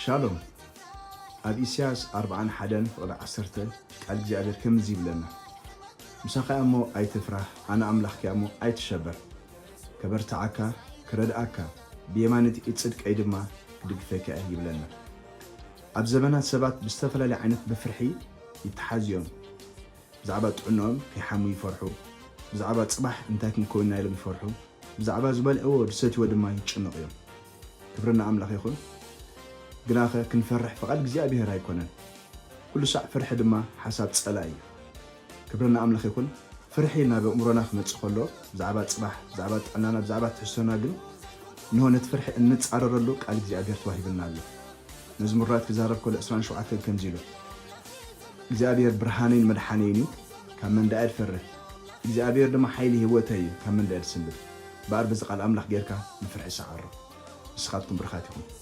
ሻሎም። ኣብ ኢሳያስ ኣርብዓን ሓደን ፍቕዲ ዓሰርተ ቃል እግዚኣብሔር ከምዚ ይብለና፣ "ምሳኻ እሞ ኣይትፍራህ፣ ኣነ ኣምላኽካ እሞ ኣይትሸበር። ከበርትዓካ፣ ክረድኣካ፣ ብየማነይቲ ኢድ ጽድቀይ ድማ ክድግፈካ እየ" ይብለና። ኣብ ዘመናት ሰባት ብዝተፈላለየ ዓይነት ብፍርሒ ይተሓዙ እዮም። ብዛዕባ ጥዕንኦም ከይሓሙ ይፈርሑ። ብዛዕባ ጽባሕ እንታይ ክንከውን ኢና ኢሎም ይፈርሑ። ብዛዕባ ዝበልዕዎ ዝሰትይዎ ድማ ይጭነቑ እዮም። ክብሪ ንኣምላኽ ይኹን። ግናኸ ክንፈርሕ ፍቓድ እግዚኣብሔር ኣይኮነን። ኩሉ ሳዕ ፍርሒ ድማ ሓሳብ ጸላኢ እዩ። ክብሪ ንኣምላኽ ይኹን። ፍርሒ ናብ ኣእምሮና ክመጽእ ከሎ፣ ብዛዕባ ጽባሕ፣ ብዛዕባ ጥዕናና፣ ብዛዕባ ትሕዝቶና ግን፣ እንሆ ነቲ ፍርሒ እንጻረረሉ ቃል እግዚኣብሔር ተዋሂቡና ኣሎ። መዝሙራት ክዛረብ ከሎ ዕስራን ሸውዓተን ከምዚ ኢሉ፣ "እግዚኣብሔር ብርሃነይን መድሓነይን እዩ፣ ካብ መን ደኣ እየ ዝፈርህ? እግዚኣብሔር ድማ ሓይሊ ህይወተይ እዩ፣ ካብ መን ደኣ እየ ዝስንብድ?" እምበኣር በዚ ቃል ኣምላኽ ጌርካ ንፍርሒ ሰዓሮ። ንስኻትኩም ብርኻት ኢኹም።